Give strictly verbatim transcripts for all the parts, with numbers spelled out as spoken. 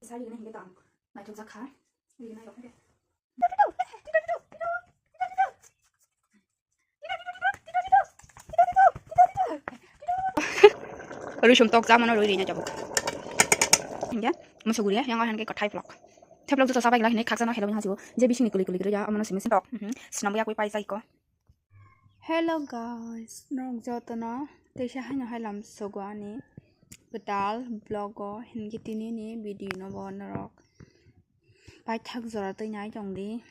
Sa rigini hingke tang. Naithok jak kha. Rigini naithok hingke. Rwi sum tok jamano rwi rina jabuk. Hingke musu guriya yang ahan ke kothai vlog. Thai vlog joto sabai gila hini khaksa no hello hasibo. Je bisingni kuli kuli guriya amano simi tok. Sinambo yakwi paisa iko. Hello guys, norok jotono teisa haino hai lam sogo ani kwtal vlog o hingke tini ni video no bo norok paithak jora twi nai tong di.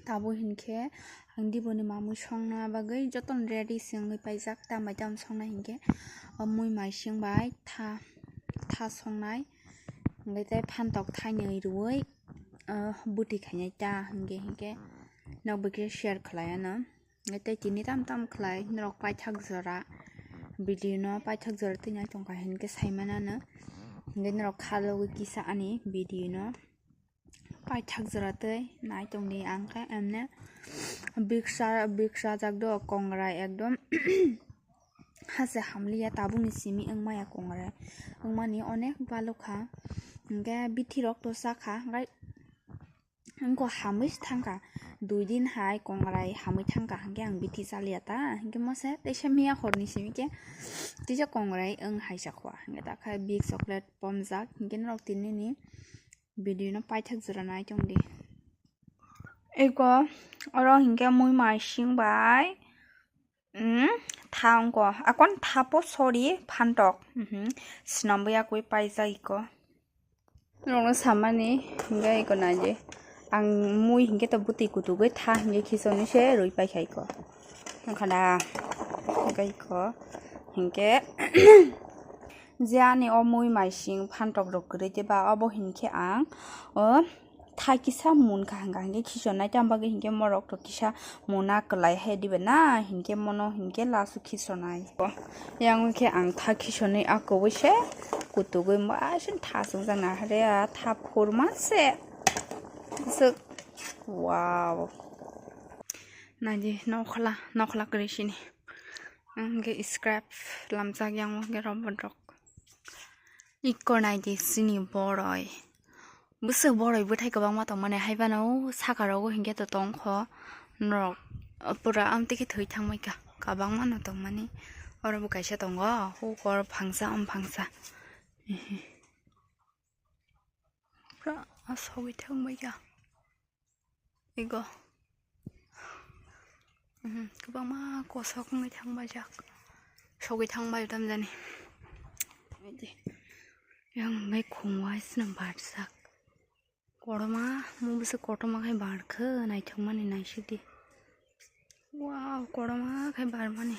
Tabuk hinkhe ang diboni mamwi songna bagwi jotono ready se wngwi paijak, tam bai tam songna hinkhe o mui maising bai tha, tha songnai, hingke tei phantok thainwi rwui, ah, bwtwi khainai ta hingke, hingke nokbo khe share khlai ano. Hingke tei tini tam tam khlai norok paithak jora video no paithak jora twi nai tongkha hinkhe saimanano. Hingke norok khalogwi kisa ani video no paithak jora twi nai tongdi ang khe emne biksa biksa jak do kongrai ekdom hase hamliya tabukni simi wngmaya kongrai wngmani onek balukha hingke bithirok to sakha hingke wngkha hamwi thangkha dui din hai kongrai hamwi thangkha hingke ang bithi chaliya ta hingke mose teisa miya horni simi khe teisa kongrai wng hai jakha hingke takha big chocolate pomjak hingke norok tinini video no paithak jora nai tongdi. Eko oro hingke mui maising bai, mm, tha wngko akon thapo sori phantok, mhm, swnamwi yakwi paijak iko. Norokno samani hingke iko naidi ang mui hingke to bwtwi kutugwi tha hingke khisoni se rwi paikha iko. Wngkha da hingke iko hingke je ani o mui maising phantok rok kwrwi tei ba obo hinkhe ang o thai kisa munkha hingka hingke khisonai tamo bagwi hinkhe morok rok kisa muna kwlai hai dibe na hinkhe mono hinkhe lasu khisonai. Yang khe ang tha khisonwi a kubui se kutugwi maisin tha chwngjak na hare a tha phurma se. Aswk, wow. Naidi nokhla nokhla kwrwi sini. Ang khe scrap lamjak yang o khe robot rok. Ikko naidi sini boroi. Bwswk boroi bwthai kwbangma tongmani hai phano o saka rogo hinkhe to tongkho norok pura amtwi khe thwi thangbai kha kwbangma no tongmani oro bo kaisa tongo hukor phangsa om phangsa pura asogwi thangbai kha. Ego. Mhm, kwbangma kosok wngwi thangbaijak. Sogwi thangbai tamjani. Yang bai khungwai swnam barjak. Kotorma, mo bwswk kotorma khai barkhe, naithokmani naisidi. Wow, kotorma khai barmani.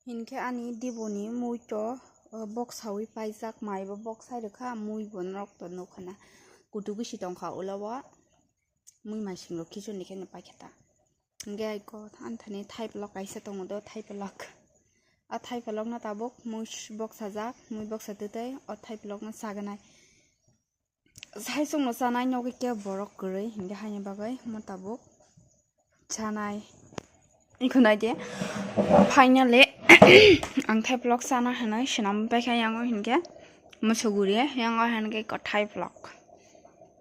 Hinkhe ani diboni mui to, o, boksawi paijak, maibo boksai rwkha, mui bo norok to nukha na. Kutu bisi tongkha ulo o, mui maising rok khichoni khe no paikha ta. Hinkhe aiko ani thani thaipalok kaisa tongo do, thaipalok. A thaipalok no tabuk mui boksajak, mui boksa twtwi o thaipalok no saganai. Saichung no chanai nogwi khe borok kwrwi hinkhe haini bagwi mo tabuk chanai. Ikhwnai de finally ang thai vlog chana hinwi swnam paikha yango hinkhe musuguri yango hinkhe kwthai vlog.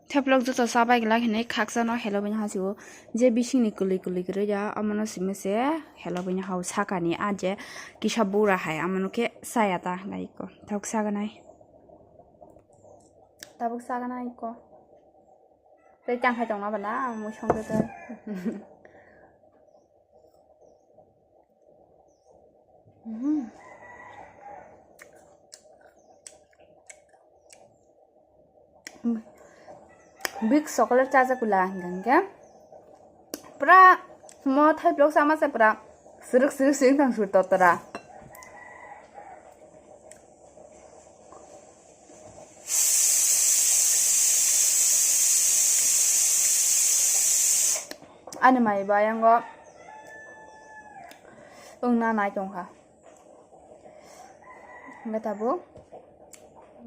Thai vlog joto chabai glak hinwi khakchano hello bini hasibo je bisingni kwlwi kwlwi kwrwi ya omono simi se hello bini hao sakani a je kisa bura hai amono khe chaya ta hinwi ko thok saganai. Tabuk sagana iko. Tei tang hai tongna bana ang mui song tei. Big chocolate chajakula hingke. Pura mo thai vlog sama se pura siruk siruk siruk tang sur totora. Ani mai ba yango wngna nai tongkha. Hingke tabuk.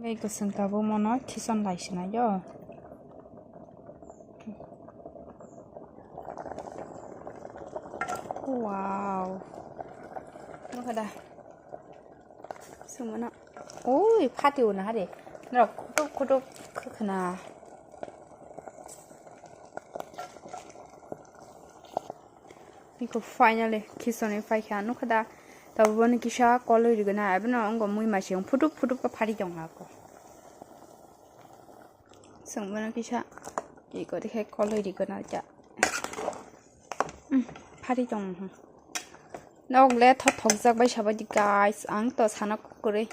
Hingke kwchwng tabuk mono khison lai swnai yo. Wow. Nukha da. Mana, oi, phati o na hare. Norok khutuk khutuk khwkhwna. Iko finally khisoni paikha nukha da. Tabuk bono kisa koloi rigwna, abono wngkha mui masing phutuk phutuk khe phari tongkha ako. Chwng bono kisa iko dikhe koloi rigwna kya. Hmm, phari tong. Nok le thothokjak bai sabaidi guys, ang to sana kwrwi.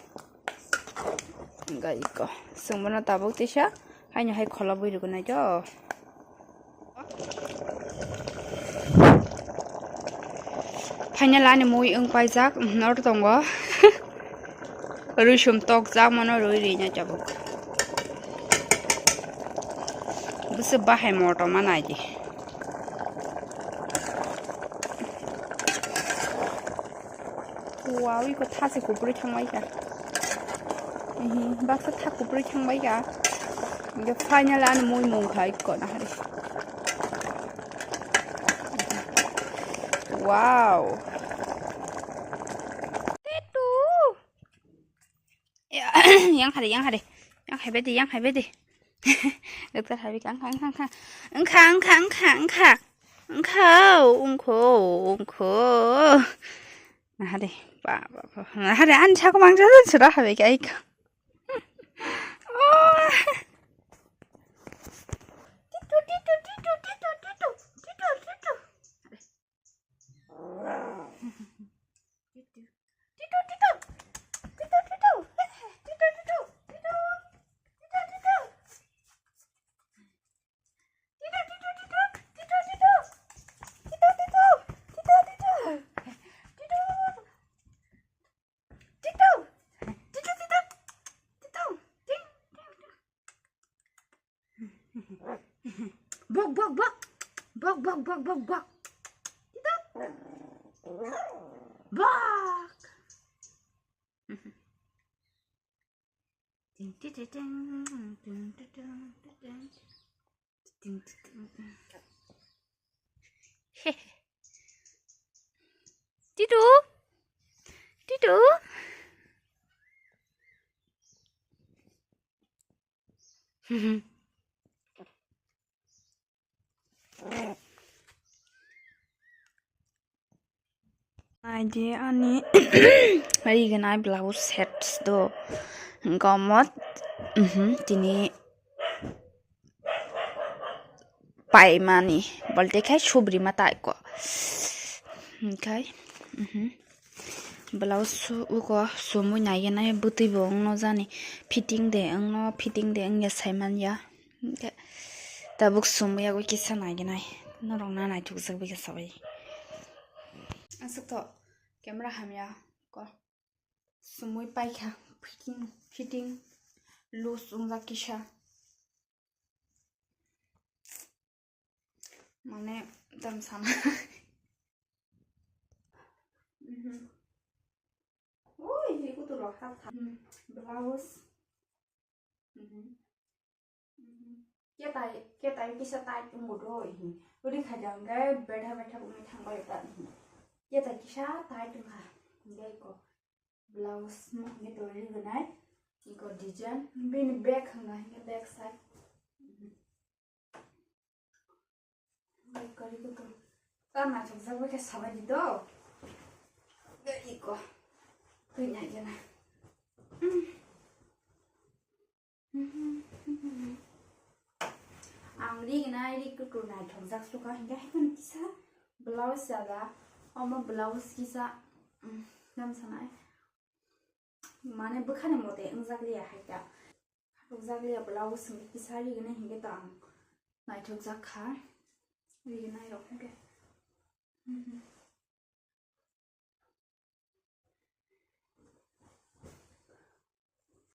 Ga iko. Chwng bono tabuk tisa haino hai kholobwi rigwna kya. Final ani mui wng paijak, nor tongo. Rwisum tokjak mano rwi rina tabuk. Bwswk bahai motom ma naidi. Wow, iko thasi kuprwi thangbai kha. Ehe, baksa thak kuprwi thangbai kha. Hingke final ani mui mung kha iko na hari. Wow. Titu. Ya, yang hari, yang hari. Yang hari bedi, yang hari bedi. Doktor hari kang kang kang kang. Engkha, engkha, engkha, engkha. Engkha, engkho, engkho. Nahade, ba, ba, ba. Nahade, ani saka mangsa dan sura habe kai ka. Oh. Titu, titu, titu, titu, titu, titu, titu. Titu, titu, titu. Titu, titu. Titu, titu. Titu, titu. Bok, bok, bok, bok, bok. Bok. Ting, ting, ting, ting, ting, ting, ting, ting. Ting, ting, ting, ting. Titu. Titu. Aidi ani rignai blouse sets do gomot, mhm, tini paimani bolte khai subri ma taiko. Khai, mhm. Blouse su-, uko sumui naigenai bwtwi bo wngno jani fitting de wngno fitting de wngya saiman ya. Hingke tabuk sumui yago kisa naigenai norok na naithokjak bai khe sabai. Aswk to camera hamya ko sumui paikha fitting fitting loose wngjak kisa. Mane tam sama. Mhm. Ui, hi kutu rok ha tha. Mhm. Blouse. Mhm. Mhm. Ketai, ketai kisa tight tongo do, hi. Uri khaida hwnkhe betha betha bumui thangbai ta, hi. Ketai kisa tight wngkha. Hwnkhe iko. Blouse no hingke dori gwnai, iko design, bini back hwnga hingke back side. Back kori kutu. Ta naithokjak bai khe sabai di do. Iko. Twi nai gana. Ang ri gwnai ri kutu naithokjak sukha hingke hai phano kisa blouse chada omo blouse kisa, mm, nam sanai mane bwkhani mote wngjak liya hai ta khatukjak liya blouse hingke kisa ri gwnai hingke to ang naithokjak kha ri gwnai rok hingke. Mhm.